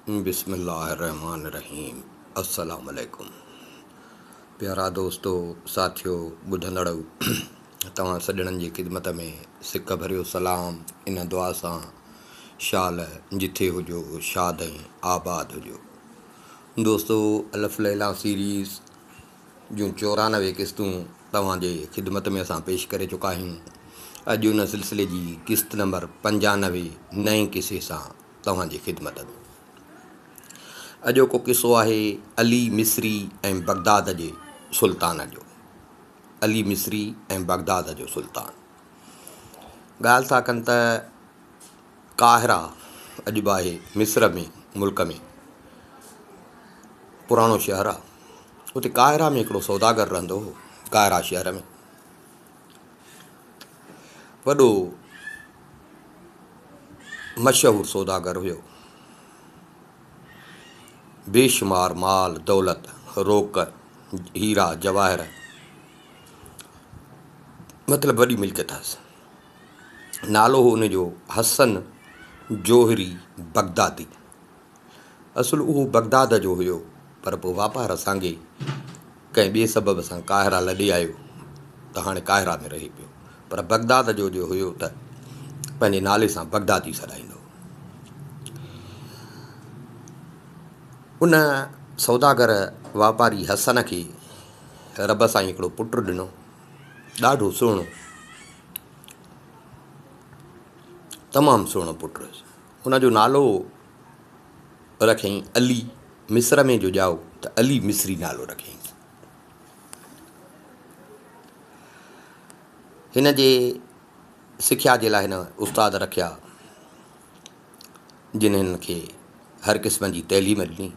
بسم الله الرحمٰن الرحيم السلام عليڪم پيارا دوستو ساٿيو ٻڌندڙؤ توهان سڄڻن جي خدمت ۾ سڪ ڀريو سلام ان دعا سان شال جٿي هجو شاد ۽ آباد هجو دوستو الف ليليٰ سيريز جون 94 قسطون توهان جي خدمت ۾ اسان پيش ڪري چڪا آهيون اڄ ان سلسلي جي قسط نمبر 95 نئين قصي سان توهان جي خدمت ۾. اڄوڪو قصو آهي علي مصري ۽ بغداد جي سلطان جو. علي مصري ۽ بغداد جو سلطان. ڳالهه ٿا ڪن ته قاهره اڄ به آهي مصر ۾ ملڪ ۾ پراڻو شهر آهي. اتي قاهره ۾ هڪڙو سوداگر رهندو هو قاهره شهر ۾. وڏو مشهور سوداگر هيو. بيشمار مال دولت، روڪ، هيرا جواهر مطلب وڏي ملڪيت هئس. نالو هو ان جو حسن جوهري بغدادي. اصل اهو بغداد جو هيو پر پوء واپار سانگي ڪنهن ٻئي سبب سان قاهره لڏي آيو ته هاڻي قاهره ۾ رهي پيو پر بغداد جو جو هيو ته پنهنجي نالي سان بغدادي سڏائيندو هو. ان سوداگر واپاري حسن کي رب سائين هڪڙو پٽ ڏنو ڏاڍو سهڻو تمام سهڻو پٽ هيس. ان جو نالو رکيائين علي، مصر ۾ جو ڄائو ته علي مصري نالو رکيائين. هن جي سکيا جي لاء هن استاد رکيا، جن هن کي هر قسم جي تعليم ڏني.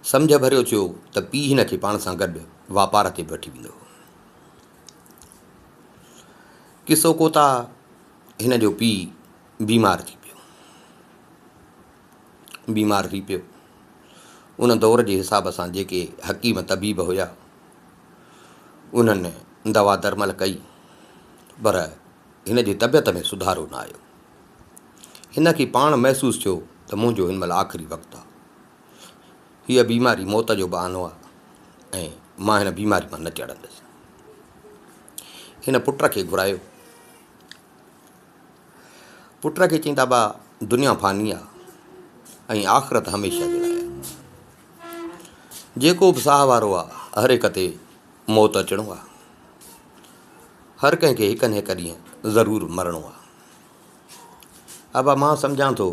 سمجهه ڀريو ٿيو ته پيء هن کي پاڻ سان گڏ واپار تي به وٺي ويندو هو. قصو ڪوتاهه هن جو پيء بيمار ٿي پيو. بيمار ٿي پيو. ان دور جي حساب سان جيڪي حڪيم طبيب هيا، انهن دوا درمل ڪئي، پر هن جي طبيعت ۾ سڌارو نه آيو. هن کي پاڻ محسوس ٿيو ته منهنجو هن مهل آخري وقت آ. هيء بيماري موت جو بهانو آ ۽ مان هن بيماري مان نه چڙهندس. هن پٽ کي گهرايو. پٽ کي چيائين ته ابا دنيا فاني آ ۽ آخرت هميشه جي لاء آ. جيڪو به ساهه وارو آ هر هڪ تي موت اچڻو آ. هر ڪنهن کي هڪ نه هڪ ڏينهن ضرور مرڻو آ. ابا مان سمجهان ٿو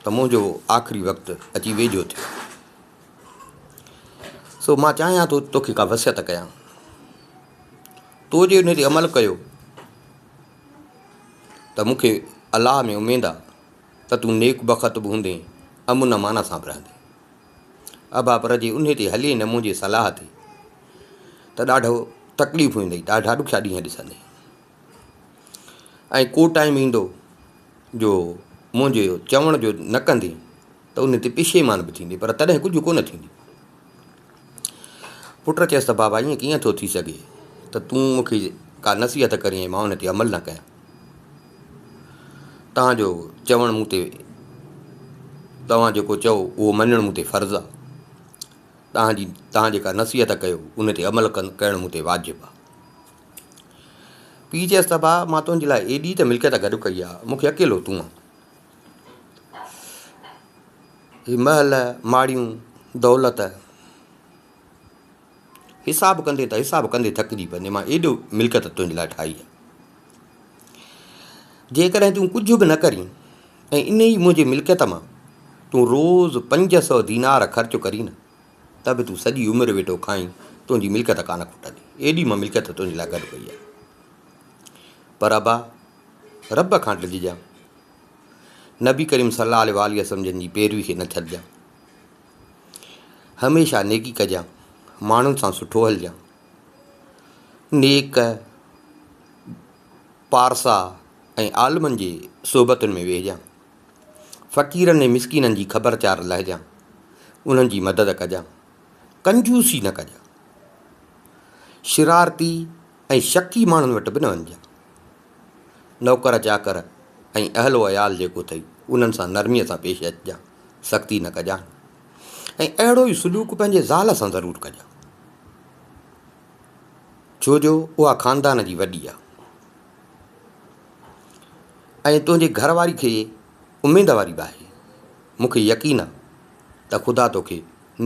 ته منهنجو آخري وقت اچي ويجهو ٿيو آ. سو مان چاهيان ٿو توکي ڪا وصيت ڪيان. تو جي ان تي عمل ڪيو ته مون کي الله ۾ اميد آ ته تون نيڪ بخت به هوندين امن امان سان به رهندين. ابا پر جي انهي تي هلين نه منهنجي صلاح تي ته ڏاڍو تڪليفون ايندئي ڏاڍا ڏکيا ڏينهن ڏسندين ۽ ڪو ٽائيم ايندو جو منهنجي چوڻ جو نه ڪندين ته انهي تي پشيمان به ٿيندين پر تڏهن ڪجهه ڪونه ٿيندي. پٽ چيس ته بابا ائين ڪيئن ٿو ٿي سگهي ته تون مون کي ڪا نصيحت ڪرين ۽ مان ان تي عمل نه ڪيان. توهان جو چوڻ مون تي توهان جيڪو چئو اهو مڃڻ مون تي فرض آهي. توهان جي توهان جيڪا نصيحت ڪيو ان تي عمل ڪرڻ مون تي واجب آهي. پيء چيس ته ڀاء مان تنهنجي لاء ايڏي ته ملڪيت گڏ ڪئي آهي مون کي اڪيلو تون آن. هي محل، ماڙيون، دولت، حساب ڪندي ته حساب ڪندي ٿڪجي پوندين، مان ايڏو ملڪيت تنهنجي لاء ٺاهي آهي. جيڪڏهن تون ڪجهه به نه ڪرين ۽ انهي منهنجي ملڪيت مان تون روز 500 دينار خرچ ڪرين نه ته به تون سڄي عمر ويٺو کائين، تنهنجي ملڪيت ڪانه کٽندي. ايڏي مان ملڪيت تنهنجي لاء گڏ ڪئي آهي. پر ابا، رب کان ڊڄجان. نبي ڪريم صلي الله عليه واٰله وسلم جن جي پيروي کي نه ڇڏجان. هميشه نيڪي ڪجان، ماڻهن سان سٺو هلجان. نيڪ، پارسا ۽ عالمن جي صحبتن ۾ ويهجان. فقيرن ۽ مسڪينن جي خبر چار لهجان، انهن جي مدد ڪجان. ڪنجوسي نه ڪجان. شرارتي ۽ شڪي ماڻهن وٽ به نه وڃجان. نوڪر چاڪر ۽ اهل و عيال جيڪو اٿئي، انهن سان نرميء سان پيش اچجان، سختي نه ڪجان ۽ اهڙو ئي سلوڪ پنهنجي زال سان ضرور ڪجان، ڇو جو اها خاندان جي وڏي آ ۽ تنهنجي گهر واري کي اميد واري به آهي. مون کي يقين آ ته خدا توکي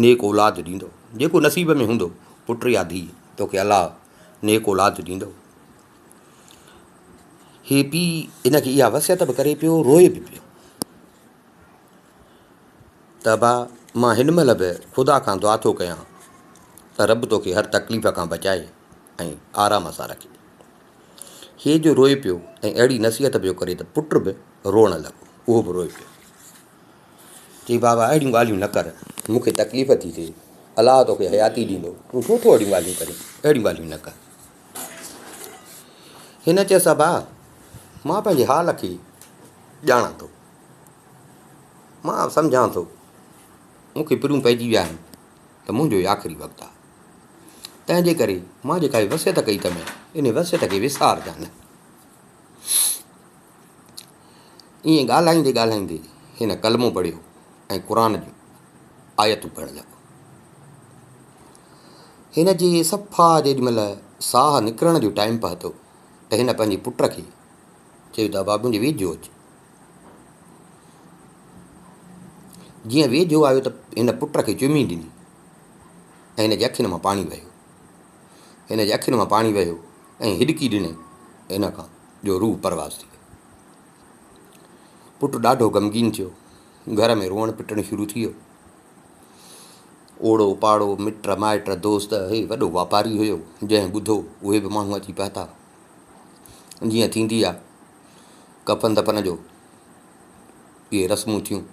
نيڪ اولاد ڏيندو، جيڪو نصيب ۾ هوندو، پٽ يا ڌيء، توکي الله نيڪ اولاد ڏيندو. هي پيء هن کي اها وصيت به ڪري پيو، روئي به پيو ته ابا مان هن مهل به خدا کان دعا ٿو ڪيان ته رب توکي هر تڪليف کان بچائي ۽ آرام سان رکي. هي جو روئي پيو ۽ اهڙي نصيحت پيو ڪري ته پٽ به روئڻ لڳو، اهو به روئي پيو. چئي بابا اهڙيون ڳالهيون نه ڪر، مون کي تڪليف ٿي ٿئي، الله توکي حياتي ڏيندو، تون ڇو ٿو اهڙيون ڳالهيون ڪرين، اهڙيون ڳالهيون نه ڪر. هن چيس ابا مان پنهنجي حال کي ڄاڻان ٿو، مان سمجهان ٿو، مون کي پريون پئجي ويا آهن ته منهنجو هي آخري وقت آهي، تنهن جي ڪري مان جيڪا هي وصيت ڪئي اٿم، ان وصيت کي وسارجان نه. ائين ڳالهائيندي ڳالهائيندي هن ڪلمو پڙهيو ۽ قرآن جون آيتون پڙهڻ لڳو. هن جي صفا جيڏي مهل ساهه نڪرڻ جو ٽائيم پهتو ته هن پنهنجي پٽ کي چيو ته ابا منهنجي ويجهو اچ. جيئن ويجهو آيو ته هن پٽ کي چمي ڏني ۽ هن جي اکين مان پاڻي وهيو. هن جي اکين مان پاڻي وهيو ۽ هڏڪي ڏني هن کان جو روح پرواز ٿي ويو. پٽ ڏاڍو غمگين ٿيو. گهر ۾ روئڻ پٽڻ شروع ٿي ويو. اوڙو پاڙو، مٽ مائٽ، دوست، هي وڏو واپاري هيو، جنهن ٻڌو اهي به ماڻهو اچي پهتا. جيئن ٿيندي آ ڪفن دفن جو اهي رسمون ٿيون.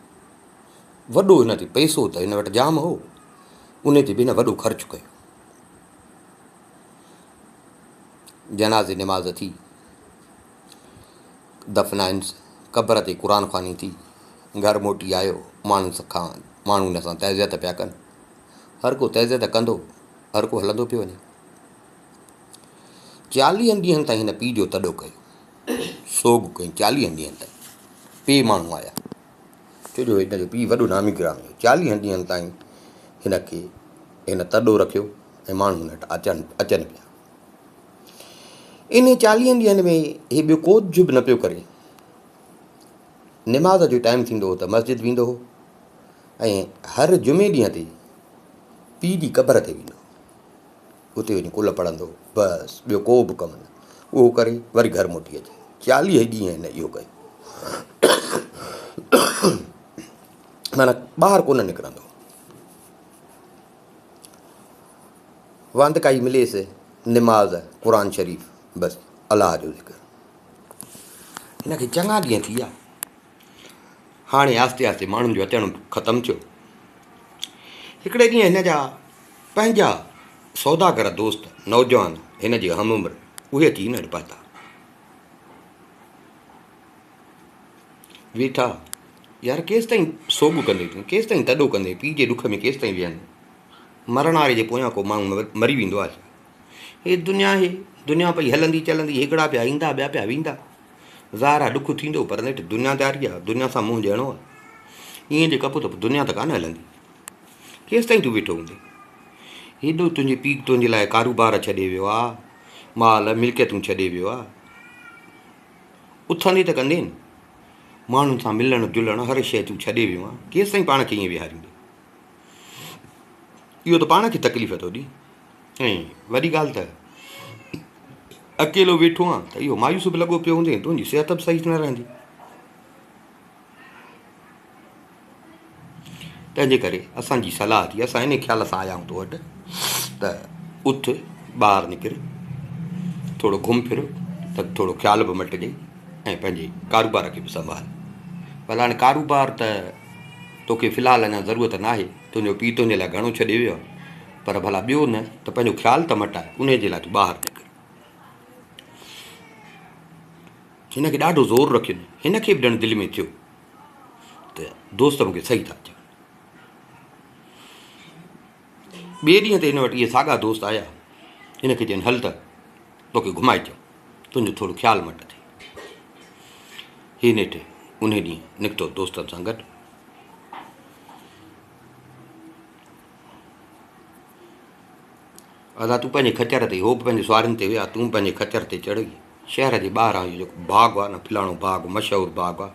وڏو هن تي پئسو ته هن وٽ جام هو، ان تي به هن وڏو خرچ ڪيو. جنازي نماز ٿي، دفنائنس، قبر تي قرآن خواني ٿي، گهر موٽي آيو، ماڻهن کان ماڻهو هن سان تعزيت پيا ڪن، هر ڪو تعزيت ڪندو، هر ڪو هلندو پيو وڃي. چاليهن ڏينهن تائين هن پيء جو تڏو ڪيو، سوڳ ڪيائين چاليهن ڏينهن تائين، پي ماڻهو آيا، ڇو جو هن جو پيء وڏو نامي گرامي هو، چاليهن ڏينهن تائين هن کي هن تڏو رکيو ۽ ماڻهو هن وٽ اچن اچن پيا. انهي چاليهن ڏينهن ۾ هي ٻيو ڪجهه به نه پيو ڪري. نماز جو ٽائيم ٿيندو هو ته مسجد ويندو هو ۽ هر جمعي ڏينهن تي پيء جي قبر تي ويندو هو. اتي وڃي قل پڙهندو هو. بس ٻيو ڪو به ڪم نه. اهو ڪري وري گهر موٽي اچي. چاليهه ڏينهن هن اهو ڪيو. معنيٰ ٻاهر ڪونه نڪرندو هو. واندڪائي مليس، نماز، قرآن شريف، بس الله جو ذڪر. هن کي چڱا ڏينهن ٿي ويا. هاڻي آهستي آهستي ماڻهن جو اچڻ ختم ٿيو. هڪڙي ڏينهن هن جا پنهنجا سوداگر دوست نوجوان هن جي هم عمر اهي اچي هن وٽ پهتا. ويٺا، يار ڪيستائين سوڳ ڪندين تون، ڪيستائين تڏو ڪندين، پيء جي ڏک ۾ ڪيستائين ويهندين. مرڻ واري جي پويان ڪو ماڻهو مري ويندو آهي ڇا؟ هي دنيا آهي، دنيا پئي هلندي چلندي، هڪڙا پيا ايندا، ٻيا پيا ويندا. ظاهر آهي ڏک ٿيندو پر نيٺ دنياداري آهي، دنيا سان منهن ڏيڻو آهي. ائين جي ڪبو ته پوء دنيا ته ڪانه هلندي. ڪيستائين تون ويٺو هوندين؟ هيڏو تنهنجي پيء تنهنجي لاء ڪاروبار ڇڏي ويو آهي، مال ملڪيتون ڇڏي ويو آهي. اٿندي ته ڪندين؟ ماڻهن سان ملڻ جلڻ هر شيء تون ڇڏي ويو آهين، ڪيستائين پاڻ کي ائين ويهاريندين؟ اهو ته پاڻ کي تڪليف ٿو ڏي ۽ وڏي ڳالهه ته اڪيلو ويٺو آهين ته اهو مايوس به لڳو پيو هوندين، تنهنجي صحت به صحيح نه رهندي. تنهن جي ڪري اسان جي صلاح ٿي، اسان انهي خيال سان آيا آهيون تو وٽ ته اٿ ٻاهر نڪر، ٿورو گهم ڦر ته ٿورو خيال به مٽجئي ۽ پنهنجي ڪاروبار کي به سنڀال. ڀلا هاڻي ڪاروبار ته توکي في الحال اڃا ضرورت ناهي، تنهنجو پيء تنهنجي لاء گهڻو ڇڏي ويو آهي، پر ڀلا ٻيو نه ته پنهنجو خيال ته مٽاء، انهي جي لاء تون ٻاهر نڪر. هن کي ڏاڍو زور رکين، هن کي به ڄڻ دل ۾ ٿيو ته دوست مون کي صحيح ٿا چون. ٻئي ڏينهن تي هن وٽ اهي ساڳا دوست آيا، هن کي چين هل ته توکي گهمائي اچون، تنهنجو ٿورو خيال مٽ ٿئي. هي نيٺ انهي ڏينهن نڪتو دوستن سان گڏ. ادا تون پنهنجي خچر تي، هو به پنهنجي سوارين تي هيا، تون پنهنجي خچر تي چڙهي شهر جي ٻاهران اهو جيڪو باغ آهي نه فلاڻو باغ مشهور باغ آهي،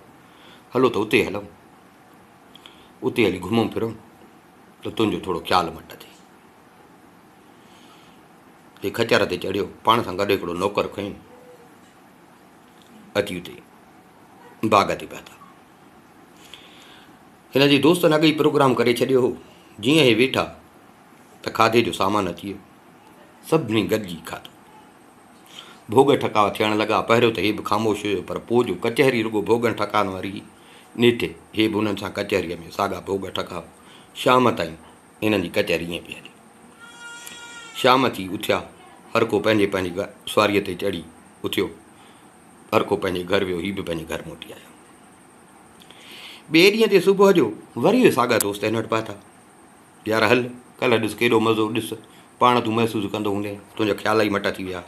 هلو ته اتي هلون، اتي هلي گهمون ڦرون ته تنهنجو ٿورو خيال مٽ ٿئي. هي خچر تي چڙهيو، پاڻ سان گڏ هڪڙو نوڪر کنيو، اچي اتي باغ تي پهتا. هن جي دوستن اڳ ئي پروگرام ڪري ڇڏيو هو. جيئن هي ويٺا ته کاڌي جو سامان اچي ويو. سڀني گڏجي کاڌو. ڀوڳ ٺڪاء ٿيڻ لڳا. پهريون ته هي به خاموش هيو پر پوء جو ڪچهري رڳو ڀوڳن ٺڪائن واري هئي. نيٺ هي به انهن سان ڪچهريء ۾ ساڳا ڀوڳ ٺڪاء. شام تائين هنن جي ڪچهري ائين پئي هلي. شام ٿي اٿيا. هر ڪو پنهنجي پنهنجي سواريء تي چڙهي اٿيو. هر ڪو پنهنجي گهر ويو. هي به پنهنجي گهر موٽي آيو. ٻئي ڏينهن تي صبح جو وري اهي ساڳا دوست هن وٽ پهتا. يار هل، ڪلهه ڏس ڪيڏو مزو، ڏس پاڻ تون محسوس ڪندو هوندين، تنهنجا خيال ئي مٽ ٿي ويا.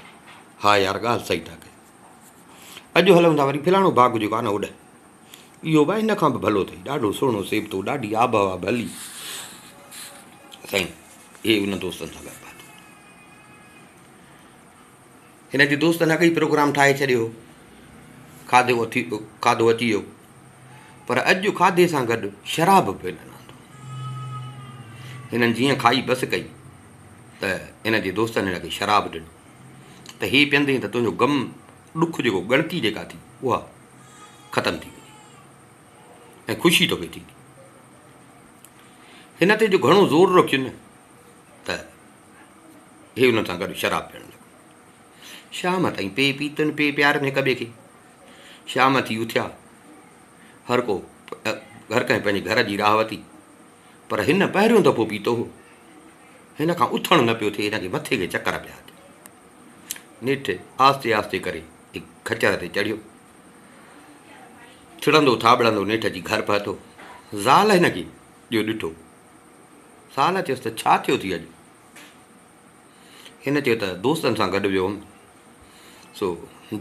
ها يار ڳالهه صحيح ٿا ڪيو. اڄ هلون ٿا وري فلاڻو باغ جيڪو آهي نه اوڏ. اهو به هن کان به ڀلو اٿئي، ڏاڍو سهڻو سيبتو، ڏاڍي آبهوا ڀلي. سائين هي انهن دوستن سان گڏ پهتو. هن جي دوستن اڳ ئي پروگرام ٺاهي ڇڏيو هو. کاڌو اٿي کاڌو اچي ويو. پر اڄ کاڌي سان گڏ شراب به هنن آندو. هنن جيئن کائي بس ڪئي ته هن جي دوستن هن کي شراب ڏنو ته هي پيئندين ته تنهنجو غم ڏک جيڪو ڳڻتي جيڪا ٿي اها ختم ٿي ويندي ۽ خوشي توکي ٿيندي. هن تي جو گهڻو زور رکين ته هي انهن سان گڏ شراب پيئڻ لڳو. شام تائين پئي پيتن پئي پيارن هڪ ٻئي کي. شام ٿي اٿيا. هر ڪو هر ڪنهن پنهنجي گهر جي راهه ورتي. پر هن پهريون دفعو پيتو هو. هن کان اٿڻ نه پيو ٿئي، هن کي مٿي کي چڪر پيا اچن. نيٺ آهستي آهستي ڪري هڪ خچر تي چڙهيو. ٿڙندو ٿاٻڙندو نيٺ اچي گهر پهتو. زال هن کي جو ڏٺو. زال چيس ته ڇا ٿيو ٿي اڄ؟ هن چيو ته دوستن سان گڏ ويو هوم، سو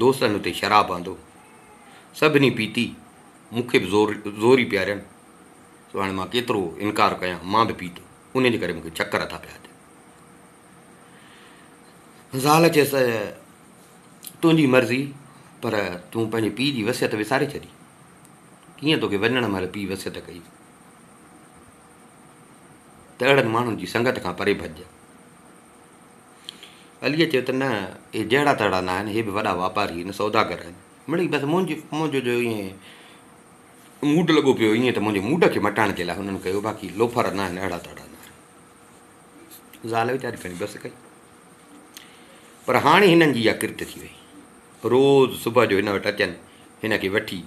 دوستن اتي شراب آندو، سڀني پيتي، مون کي به زور زوري پيارين، سو هاڻي مان ڪيترو انڪار ڪيان، مان به پيتو، انهي جي ڪري مون کي چڪر ٿا پيا اچن. زال چيس ته تنهنجي مرضي، پر تون پنهنجي پيء جي وصيت وساري ڇڏي، ڪيئن توکي وڃڻ مهل پيء وصيت ڪئي ته اهڙن ماڻهن جي سنگت کان پري ڀڄ. عليء چيو ته نه، اهي جهڙا تهڙا نه آهن، اهي به وڏا واپاري آهن، سوداگر آهن. مڙئي بس منهنجي منهنجو جو ائين موڊ لڳو پيو ائين ته منهنجي موڊ کي مٽائڻ جي لاء هنن ڪيو، باقي لوفر نه آهن، اهڙا تهڙا نه آهن. زال ويچاري کڻي بس ڪئي. پر هاڻي هنن جي اها ڪرت ٿي وئي. روز صبح جو هن وٽ اچن، هن کي وٺي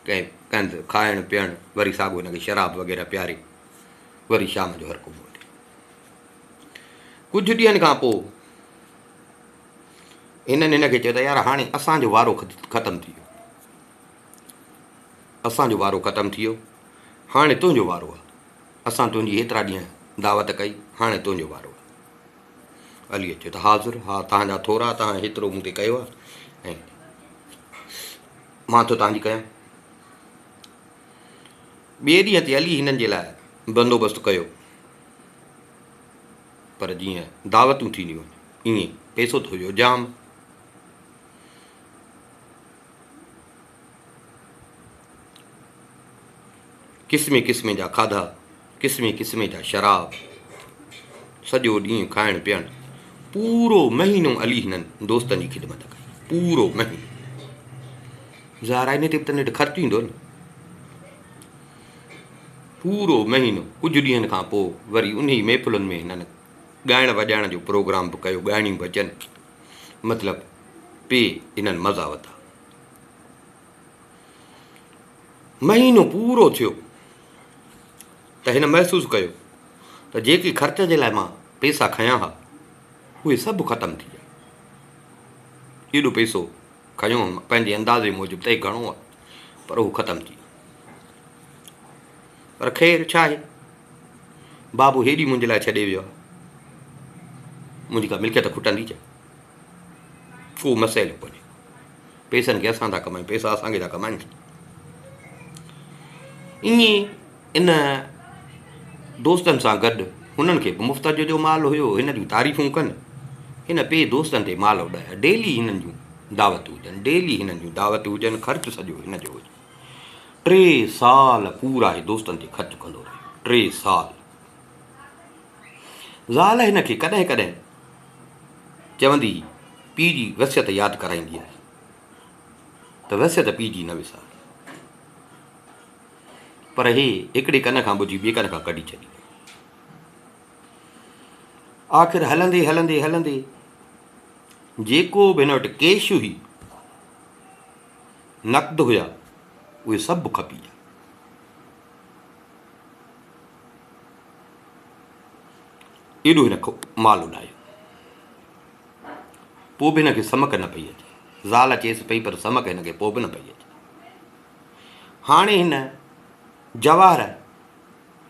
ڪنهن ڪنڌ کائڻ پيئڻ، وري ساڳو هن کي شراب وغيره پياري، وري شام جو هرڪو موٽي. ڪجهه ڏينهن کان پوء هنن هن کي چيو ته يار هاڻي اسان جو وارو ختم ٿي ويو، اسان جو وارو ختم ٿي ويو، هاڻي تنهنجو وارو آهي، اسان تنهنجي هيترا ڏينهن دعوت ڪئي، هاڻي تنهنجو وارو آهي. عليء چيو ته حاضر، ها توهان جا ٿورا، توهان هيترو مون تي ڪيو آهي ۽ مان ٿو توهان جي ڪيان. ٻئي ڏينهن تي علي هنن جي لاء بندوبست ڪيو، پر جيئن دعوتون ٿينديون آهن، ائين پئسو ته هيو جام. قسمين قسمين جا کاڌا، قسمين قسمين جا شراب، سڄو ڏينهن کائڻ پيئڻ. پورو مهينو علي هنن دوستن جي خدمت ڪئي، پورو مهينو. ظاهر آهي ان تي به ته نيٺ خرچ ايندو نه. پورو مهينو، ڪجهه ڏينهن کان پوء وري انهي محفلن ۾ هنن ڳائڻ وڄائڻ جو پروگرام به ڪيو، ڳائڻيون به اچن، مطلب پي هنن مزا وتا. مهينو پورو ٿيو ته هن محسوس ڪيو ته جيڪي خرچ جي لاء مان پئسا کنيا ها اهي سڀ ختم ٿي ويا. ايڏو پئسو کنيو هئم پنهنجي اندازي موجب ته هي گهڻو آهي پر اهو ختم ٿي ويو. پر خير ڇا آهي بابو هيڏي منهنجي لاء ڇڏي ويو آهي منهنجي ڪا ملڪيت کٽندي ڇا؟ ڪو مسئلو ڪونهي. پئسن کي اسان ٿا ڪمايون، پئسا اسان کي ٿا ڪمائن. ائين ان دوستن سان گڏ هنن کي به مفت جو مال هيو، هن جون تعريفون ڪن. هن پي دوستن تي مال اڏايا. ڊيلي هنن جون دعوتون هجن، ڊيلي هنن جون دعوتون هجن، خرچ سڄو هن جو هجي. ٽي سال پورا هي دوستن تي خرچ ڪندو رهيو. ٽي سال. زال هن کي ڪڏهن ڪڏهن چوندي هئي، پيء جي وصيت ياد ڪرائيندي هيس ته وصيت پيء جي نه وسار. پر هي هڪڙي ڪن کان ٻڌي ٻئي ڪن کان ڪڍي ڇڏيندو. آخر هلندي هلندي هلندي جيڪو به هن وٽ ڪيش هئي، نقد هيا، اهي سڀ کپي ويا. ايڏو هن مال اڏايو. پوء به هن کي سمڪ نه پئي اچي. زال چيس پئي پر سمڪ هن کي پوء به نه پئي اچي. هاڻي هن جواهر،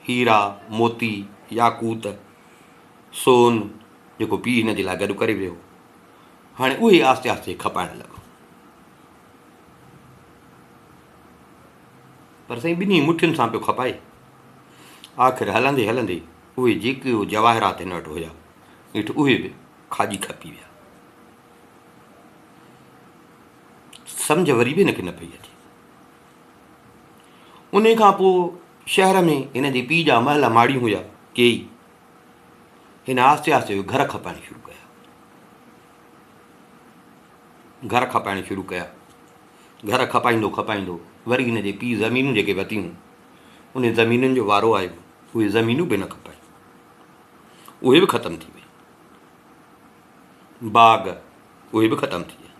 هيرا، موتي، ياقوت، سون جيڪو پيء هن جي لاء گڏ ڪري ويو هو، هاڻي اهي آهستي آهستي کپائڻ لڳو. پر سائين ٻنهي مٺين سان پيو کپائي. آخر هلندي هلندي اهي جيڪي جواهرات هن وٽ هيا، نيٺ اهي به کاڄي کپي ويا. سمجهه وري به هن کي نه پئي اچي. انهي کان پوء شهر ۾ هن جي پيء جا محل ماڙيون هيا ڪيئي. هن آهستي آهستي اهي گهر کپائڻ شروع ڪيا. گهر کپائڻ شروع ڪيا. گهر کپائيندو کپائيندو وري هن جي پيء زمينون جيڪي ورتيون هيون، انهن زمينن جو وارو آيو، اهي زمينون به هن کپايون. اهي به ختم ٿي ويون. باغ اهي به ختم ٿي ويا.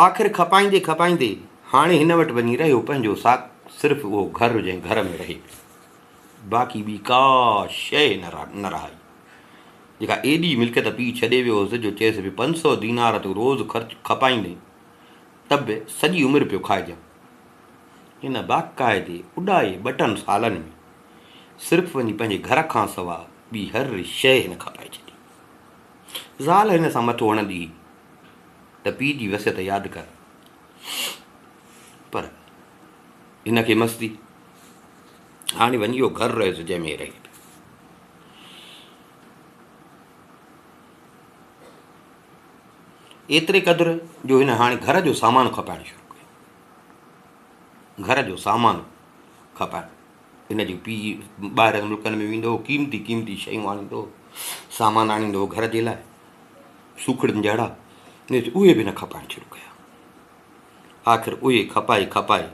آخر کپائيندي کپائيندي هاڻي هن وٽ وڃي رهيو پنهنجو ساڪ صرف اهو گهر جنهن گهر ۾ رهي پيو. باقي ٻي ڪا شيء نه رهائي. جيڪا ايڏي ملڪيت پيء ڇڏي ويو هوس جو چيس به 500 دينار تون روز خرچ کپائيندين ته به سڄي عمر پيو کائجان. هن باقاعدي اڏائي ٻٽن سالن ۾ صرف وڃي پنهنجي گهر کان سوا ٻي هر شيء هن کپائي ڇڏي. زال هن سان مٿو هڻندي هئي ته پيء جي وصيت ياد ڪر. پر هن کي مستي. هاڻي وڃي اهو گهر رهيس جنهن ۾ رهي پيو. ايتري قدر جو هن هاڻي گهر جو سامان کپائڻ شروع ڪيو. گهر جو سامان کپائڻ. هن جو پيء ٻاهرين ملڪن ۾ ويندو هو، قيمتي قيمتي شيون آڻيندو هو، سامان آڻيندو هو گهر جي لاء، سوکڙين جهڙا، نيٺ اهي به هن کپائڻ شروع ڪيا. آخر اهي کپائي کپائي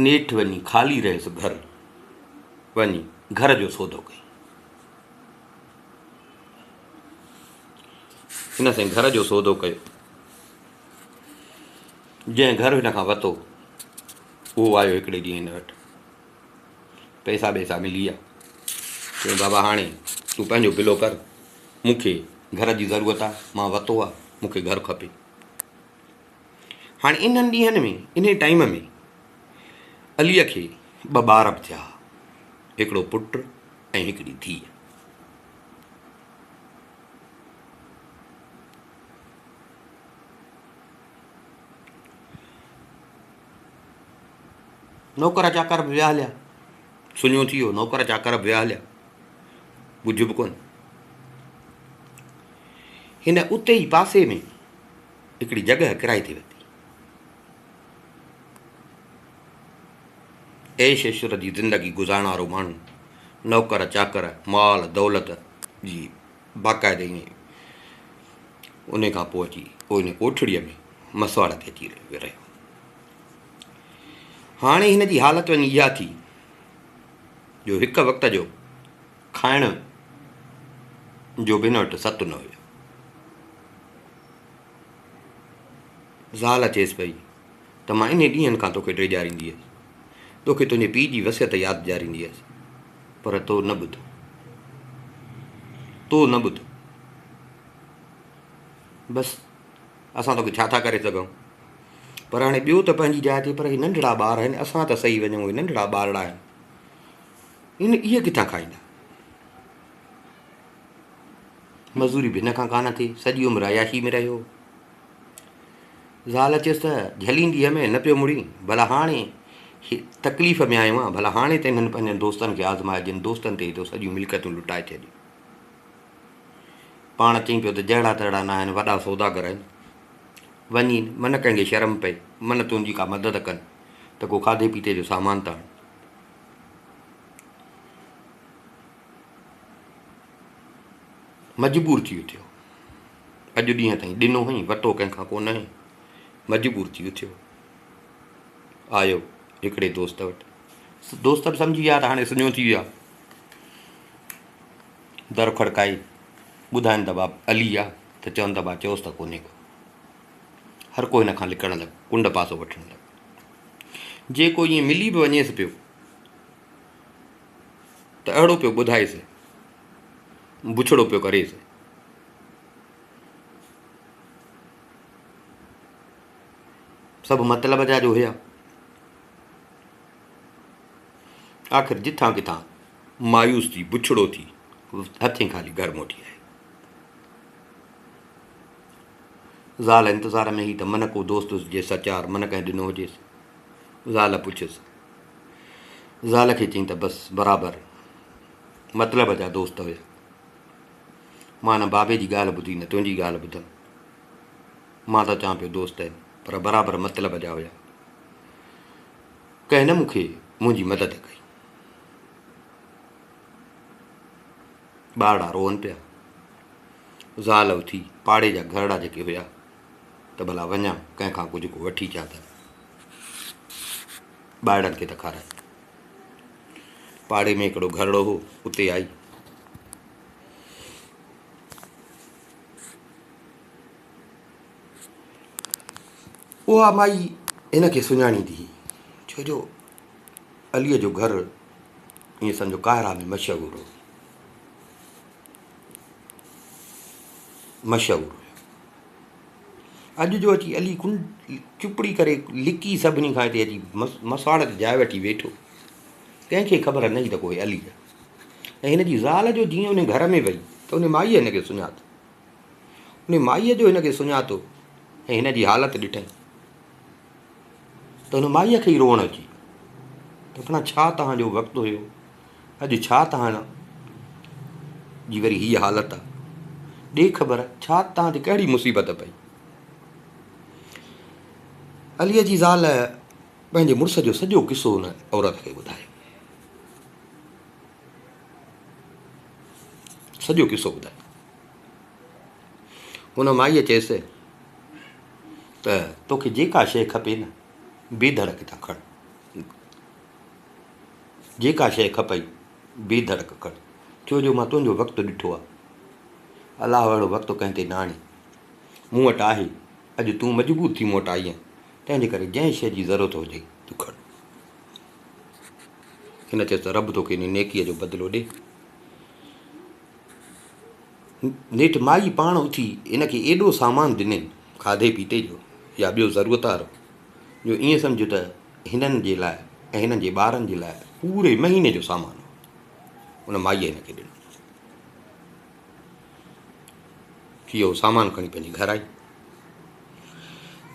نيٺ وڃي خالي رهيس گهر، وڃي گهر جو سودو ڪيائين. هن سائين گهر جو سودو ڪيو. جنهن گهر هن کان ورتو، اهو آيو هڪڙي ڏينهن هن وٽ. پئسا ٻئسا ملي ويا. چيائين بابا هاڻي تون پنهنجو بلو ڪر، مون کي گهر جي ضرورت آ، مان ورتو آ، مون کي گهر کپي. هاڻي انهن ڏينهن ۾ انهي ٽائيم ۾ عليء کي ٻه ٻار به ٿيا ها، هڪڙو پٽ ۽ هڪڙي ڌيء. نوڪر چاڪر به ويا هليا. سڃو ٿي ويو، نوڪر چاڪر به ويا هليا. ڳجهه به ڪونه. هن اتي ئي پاسي ۾ هڪڙي جڳهه ڪرائي تي ورتي. عيش عشرت جي زندگي گذارڻ وارو ماڻهو نوڪر چاڪر، مال دولت جي باقاعدي ائين انهي کان پوء اچي پوء ان ڪوٺڙيء ۾ مسواڙ تي اچي رهيو. هاڻي هن جي حالت وڃي اها ٿي جو هڪ وقت جو کائڻ جو به هن وٽ ست نه هيو. زال چيس پئي ته مان انهي ڏينهن کان توکي ڊيڄاريندي هيس، توکي تنهنجي پيء جي وصيت ياد ڏياريندي هيس، پر تو نه ٻڌو. تو نه ٻڌو. بس اسان توکي ڇا ٿا ڪري سگهون؟ پر هاڻي ٻيو ته پنهنجي جاء تي پر هي ننڍڙا ٻار آهن، اسان ته سهي وڃون، هي ننڍڙا ٻارڙا آهن، ان اهي ڪٿان کائيندا؟ مزوري به هن کان ڪانه ٿي، سڄي عمر عياشي ۾ رهيو. زال چيس ته جهليندي هئم نه پيو مڙين، ڀلا هاڻي تڪليف ۾ آيو آهيان، ڀلا هاڻي ته انهن پنهنجن دوستن کي آزماء جن دوستن تي ئي تو سڄيون ملڪيتون لٽائي ڇڏيون. پاڻ چئين پيو ته جهڙا تهڙا نه آهن، وڏا سوداگر آهن. وڃين، من ڪنهن کي شرم پئي، من تنهنجي ڪا مدد ڪن ته ڪو کاڌي پيتي جو سامان ته آڻ. مجبور ٿي اٿيو. اڄ ڏينهن تائين ڏنو هئين، ورتو ڪنهن کان ڪونه هئين. مجبور ٿي اٿيو. آيو هڪڙي دوست وٽ. دوست به سمجهي ويا ته هاڻي سڃو ٿي ويو آهي. در کڙڪائي ٻڌائين ته با علي آ ته چون ته با چئوس ته ڪونهي ڪو. هر ڪو هن کان لڪڻ لڳو، ڪنڊ پاسو وٺڻ لڳو. جي ڪو ائين ملي به وڃيس پيو ته اهڙو پيو ٻڌائيس، بڇڙو پيو ڪريس. سڀ مطلب جا جو هيا. آخر جتان ڪٿان مايوس ٿي بڇڙو ٿي هٿين خالي گهر موٽي آيو. زال انتظار ۾ هئي ته من ڪو دوست هجي سچار، من ڪنهن ڏنو هجيس. زال پڇيس. زال کي چيائين ته بس برابر مطلب جا دوست هيا. مان نه بابي جي ڳالهه ٻڌي نه تنهنجي ڳالهه ٻڌم. مان ته چوان پيو دوست آهن پر برابر مطلب جا هيا. ڪنهن نه مون کي منهنجي مدد ڪئي. ٻارڙا روئن پيا. زال اٿي پاڙي جا گهرڙا جيڪي هيا ته ڀلا وڃان ڪنهن کان ڪجهه ڪو وٺي اچان ته ٻارڙن کي ته کارائي. پاڙي ۾ هڪڙو گهرڙو هو اتي آئي. اها مائي هن کي سڃاڻيندي هئي ڇو جو عليء جو گهر ائين سمجهو قاهره ۾ مشهور هو. مشهور هيو. اڄ جو اچي علي ڪنڊ چپڙي ڪري لڪي سڀني کان هتي اچي مسواڙ تي جاء وٺي ويٺو. ڪنهن کي خبر نه هئي ته ڪو هي علي آهي. ۽ هن جي زال جو جيئن ان گهر ۾ وئي ته ان مائيء هن کي سڃاتو. ان مائيء جو هن کي سڃاتو ۽ هن جي حالت ڏٺائين ته ان مائيء کي ئي روئڻ اچي ويو ته ڀلا ڇا توهان جو وقت هيو، اڄ ڇا توهان جي وري هيء حالت آ، ڏي خبر ڇا توهان تي ڪهڙي مصيبت پئي. عليء جي زال پنهنجي مڙس جو سڄو قصو ان عورت کي ٻڌايو. سڄو قصو ٻڌايو. هن مائيء چيس ته توکي جيڪا شيء کپي نه بي ڌڙڪ هتان کڻ. جيڪا شيء کپئي بي ڌڙڪ کڻ. ڇو جو مان تنهنجو وقت ڏٺو آهي. الله اهڙو وقت ڪنهن تي نه آڻي. مون وٽ آهي. اڄ تون مجبور ٿي مون وٽ آئي آهين. تنهنجي ڪري جنهن شيء جي ضرورت هجئي تون کڻ. هن چيس ته رب توکي انهي نيڪيء جو بدلو ڏي. نيٺ مائي پاڻ اٿي هن کي ايڏو سامان ڏنائين، کاڌي پيتي جو يا ٻيو ضرورت وارو، جو ائين سمجهه ته هنن جي لاء ۽ هنن جي ٻارن جي لاء پوري مهيني جو سامان هو. ان مائيء هن کي ڏنو. اهو سامان کڻي پنهنجي گهر آئي.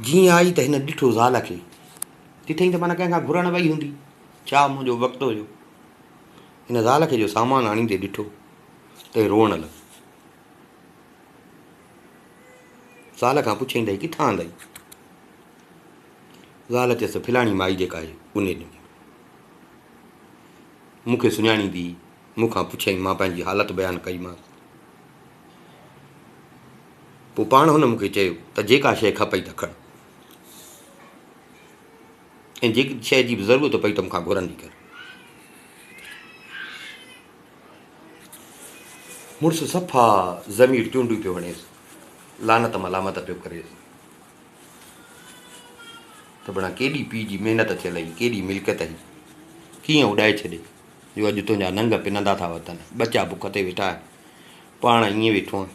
جيئن آئي ته هن ڏٺو زال کي. ڏٺائين ته معنيٰ ڪنهن کان گهرڻ وئي هوندي. ڇا منهنجو وقت هيو. هن زال کي جو سامان آڻيندي ڏٺو ته روئڻ لڳو. زال کان پڇيائين ته هي ڪٿان آندئي؟ زال چيس ته فلاڻي مائي جيڪا آهي انهي ڏني. مون کي سڃاڻيندي هئي، مون کان پڇيائين، مان پنهنجي حالت بيان ڪئيمانس. پوء پاڻ هن مون کي چيو ته جيڪا شيء کپئي ته کڻ ۽ جيڪي شيء جي به ضرورت پئي ته مون کان گهرندي ڪر. مڙس صفا ضمير چونڊيون پيو هڻيس، لعنت ملامت پيو ڪريس ته بڻا ڪيڏي پيء جي محنت ٿيل هئي، ڪيڏي ملڪيت هئي، ڪيئن اڏائي ڇڏي جو اڄ تنهنجا ننگ پنندا ٿا وتن، ٻچا بک تي ويٺا آهن، پاڻ ائين ويٺو آهين.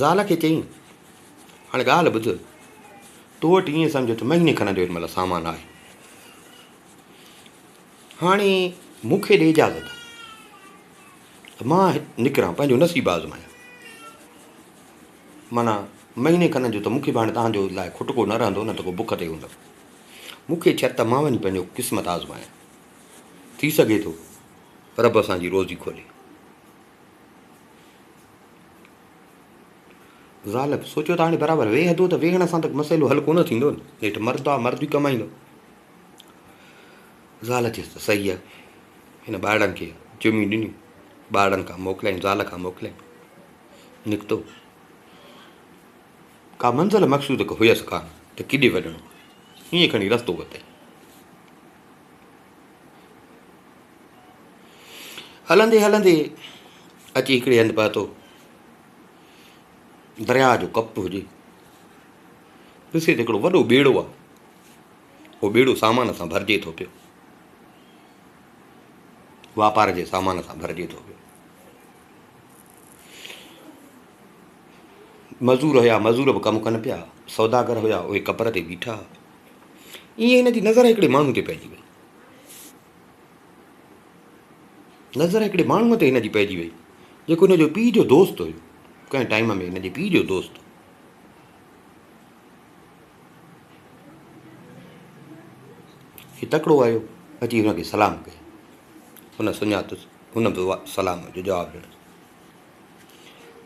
زال کي چيائين، هاڻي ڳالهه ٻڌ، تو وٽ ائين سمجهه ته مهيني کن جو هن مهل سامان آهي. هاڻي مون کي ڏي اجازت ته مان نڪران پنهنجو نصيب آزمايان. معنيٰ مهيني کن جو ته مون کي به هاڻي توهان جو لاء کٽڪو نه رهندو نه ته ڪو بک تي هوندم. مون کي ڇڏ ته مان وڃي پنهنجو قسمت آزمايان. ٿي سگهي ٿو رب اسان جي روزي کولي. زال به سوچيو ته هاڻي برابر ويهندو ته ويهڻ سان ته مسئلو حل ڪونه ٿيندو نه. نيٺ مرد آ مرد ئي ڪمائيندو. زال چيس ته صحيح آ. هن ٻارڙن کي چميون ڏنيون. ٻارڙن کان موڪليائين زال کان موڪليائين. نڪتو. ڪا منزل مقصود هيس ڪانه ته ڪيڏي وڃڻو. ائين کڻي رستو ورتائين. هلندي هلندي اچي هڪڙي هنڌ پهتو. درياهه جو ڪپ هجي. ڏسي ته هڪڙو وڏو ٻيڙو آهي. اهو ٻيڙو سامان سان ڀرجي ٿو پيو. واپار جي سامان سان ڀرجي ٿو پيو. مزور هيا، مزور به ڪم ڪن پيا. سوداگر هيا، اهي ڪپر تي بيٺا. ائين هن جي نظر هڪڙي ماڻهو تي پئجي وئي. نظر هڪڙي ماڻهوء تي هن جي پئجي وئي، جيڪو هن جو پيء جو دوست هيو. ڪنهن ٽائيم ۾ هن جي پيء جو دوست هو. هي تڪڙو آيو، اچي هن کي سلام ڪئي. هن سڃاتس، هن به سلام جو جواب ڏنس.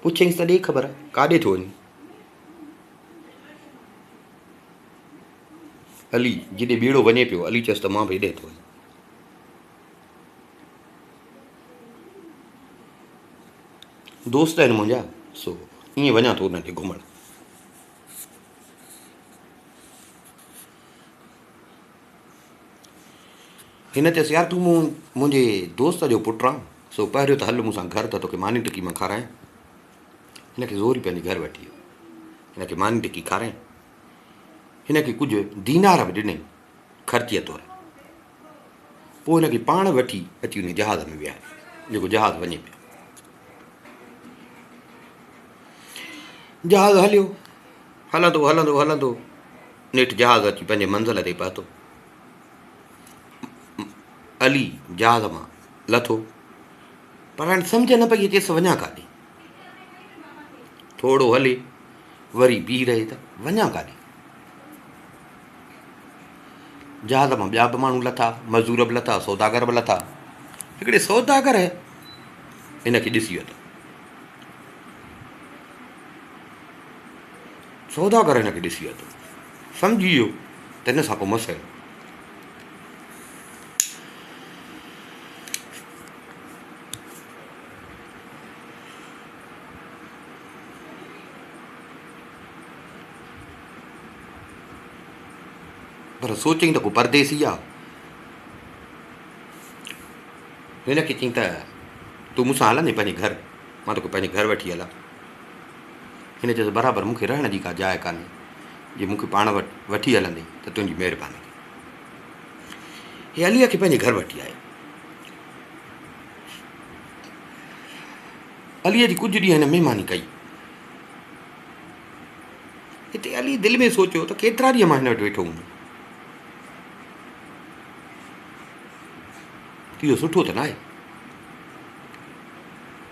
پڇيائينس ته ڏي خبر، ڪاڏي ٿو وڃين؟ علي جيڏي ٻيڙو وڃي پيو، علي چيس ته مان به ايڏي ٿو وڃان. دوست آهن منهنجا، سو ائين وڃان ٿو انهن ڏي گهمڻ. هن چيس يار تون مون منهنجي دوست جو پٽ آن، سو پهريون ته هل مون سان گهر ته توکي ماني ٽڪي مان کارايان. هن کي زوري پنهنجي گهر وٺي ويو. هن کي ماني ٽڪي کارايائين. هن کي ڪجهه دينار به ڏنائين خرچيء طور. پوء هن کي پاڻ وٺي اچي ان جهاز ۾ ويهاريو، جيڪو جهاز وڃي پيو. جهاز هليو، هلندو هلندو هلندو نيٺ جهاز اچي پنهنجي منزل تي پهتو. علي جهاز مان لٿو، پر هاڻي سمجهه نه پئي اچيس وڃان ڪاڏي. ٿورو هلي وري بيهي رهي ته وڃان ڪاڏي. جهاز مان ٻيا به ماڻهو لٿا، مزور به لٿا، سوداگر به لٿا. هڪڙي سوداگر هن کي ڏسي ورتو. سوداگر هن کي ڏسي ورتو. سمجهي ويو ته هن سان ڪو مسئلو. پر سوچيائين ته ڪو پرديسي آ. هن کي چيائين ته تون مون سان هلندين پنهنجي گهر، مان توکي پنهنجي گهر وٺي هلان. هن چيس برابر مون کي رهڻ جي ڪا جاء ڪانهي، جي مون کي پاڻ وٽ وٺي هلندين ته تنهنجي مهرباني ٿيندي. هي عليء کي پنهنجي گهر وٺي آيو. عليء جي ڪجهه ڏينهن هن مهماني ڪئي. هتي علي دل ۾ سوچيو ته ڪيترا ڏينهن مان هن وٽ ويٺو هوندم. اهو سٺو ته ناهي.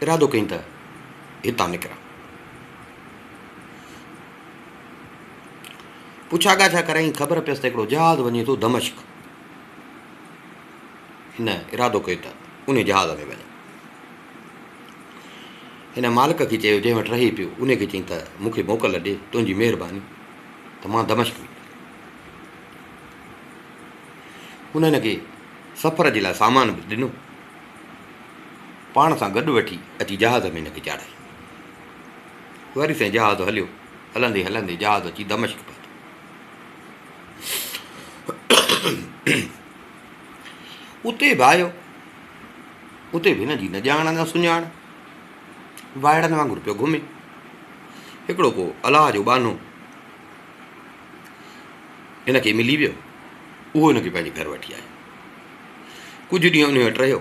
ارادو ڪيائين ته هتان نڪران. پڇا ڳاڇا ڪرايائين، خبر پيس ته هڪڙو جهاز وڃي ٿو دمشق. هن ارادو ڪيو ته انهي جهاز ۾ وڃان. هن مالڪ کي چيو جنهن وٽ رهي پيو، انهي کي چيائين ته مون کي موڪل ڏي، تنهنجي مهرباني ته مان دمشق ويندس. هن هن کي سفر جي لاء سامان به ڏنو. پاڻ سان گڏ وٺي اچي جهاز ۾ هن کي چاڙهيائين. وري سائين جهاز هليو. هلندي هلندي جهاز اچي دمشق پهتو. اتي به آيو. اتي به هن جي نه ڄاڻ نه سڃاڻ. وائڙن وانگر پيو گهمي. هڪڙو ڪو الله جو ٻانهو هن کي ملي ويو. اهو هن کي پنهنجي گهر وٺي آيو. ڪجهه ڏينهن انهي وٽ رهيو.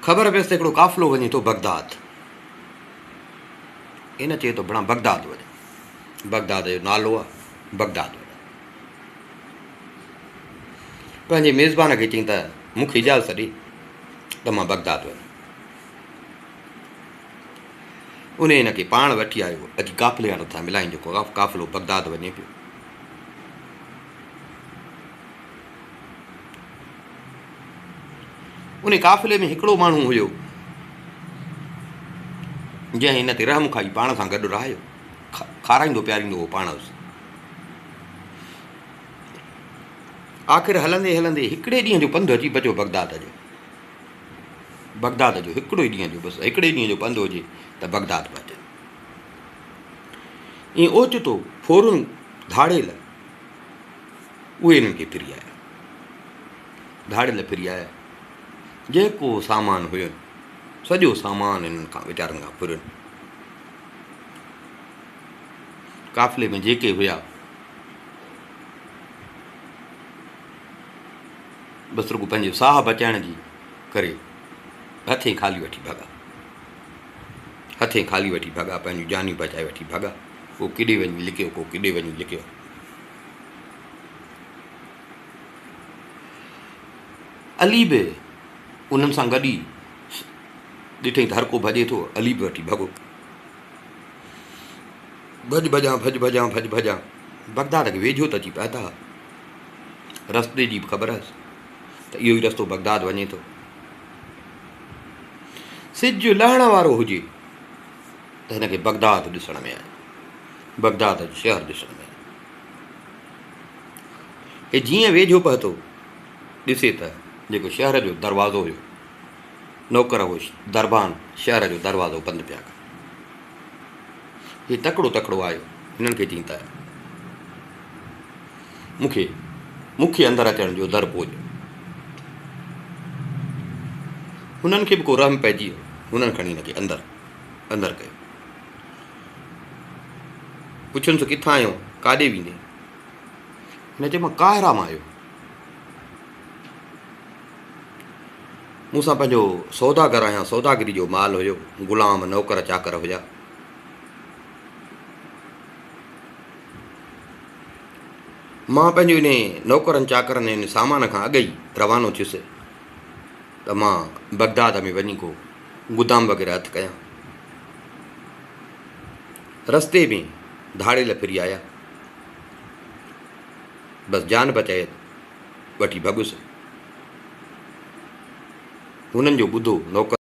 خبر پيس ته هڪڙو قافلو وڃي ٿو بغداد. هن چيو ته ڀڻا بغداد وڃ. بغداد جو نالو آ، بغداد وڃ. پنهنجي ميزبان کي چيائين ته مون کي اجازت ڏي ته مان بغداد وڃان. انهي هن کي پاڻ وٺي آيو، اچي قافلي وارن سان ملائين جيڪو قافلو بغداد وڃي پيو. انهي قافلي ۾ هڪڙو ماڻهو هيو، جنهن هن تي رحم کائي پاڻ سان گڏ رهايو، کارائيندو پياريندو هو پاڻ هوس. آخر هلندي هلندي هڪڙي ڏينهن جو پنڌ اچي بچيو بغداد جو. بغداد جو هڪڙو ئي ڏينهن جو بس هڪڙي ڏينهن جو پنڌ هجي ته بغداد پهچن. ائين اوچتو ڦورن ڌاڙيل اهي هنن کي ڦري آيا. ڌاڙيل ڦري آيا. جيڪو سامان هين سڄو سامان هنن کان ويچارن کان ڦرين. قافلي ۾ جيڪي هيا بس رڳو پنهنجو ساهه بچائڻ جي ڪري هٿين خالي وٺي ڀڳا. هٿين خالي وٺي ڀڳا، پنهنجون جانيون بچائي وٺي ڀڳا. ڪو ڪيڏي وڃي لڪيو، ڪو ڪيڏي وڃي لڪيو. علي به انهن سان گڏ ئي ڏٺئي ته هر ڪو ڀڄي ٿو، علي به وٺي ڀڳو. ڀڄ ڀڄان، ڀڄ ڀڄان، ڀڄ ڀڄان، بغداد کي ويجهو ته اچي پهتا. رستي جي به خبر هيس ته اهو ئي رستو بغداد وڃي ٿو. سج لهڻ وارو هجي ته هن کي بغداد ڏسڻ ۾ آيو. بغداد جو شهر ڏسڻ ۾ آيو. هي جيئن ويجهو پهتو، ڏسي ته جيڪو شهر جو دروازو هيو، نوڪر هو دربان شهر جو دروازو بند پيا ڪن. هي تڪڙو تڪڙو آيو، هنن کي چيائين ته مون کي مون کي اندر اچڻ جو در پوڄ. هنن کي به ڪو رحم پئجي ويو، هنن کڻي هن کي اندر اندر ڪيو. پڇينس ڪٿان آيو، ڪاڏي ويندين؟ هن چيو مان قاهره مان آيو. مون سان پنهنجو سوداگر آهيان، سوداگري جو مال هيو، غلام، نوڪر چاڪر هيا. مان پنهنجو انهي نوڪرن چاڪرن ۽ انهي سامان کان اڳ ئي روانو ٿيس ته مان بغداد ۾ وڃي ڪو گدام وغيره هٿ ڪيان. رستي ۾ ڌاڙيل ڦري آيا. بس جان بچائي وٺي ڀڳس. هنن جو ٻڌو نوڪر.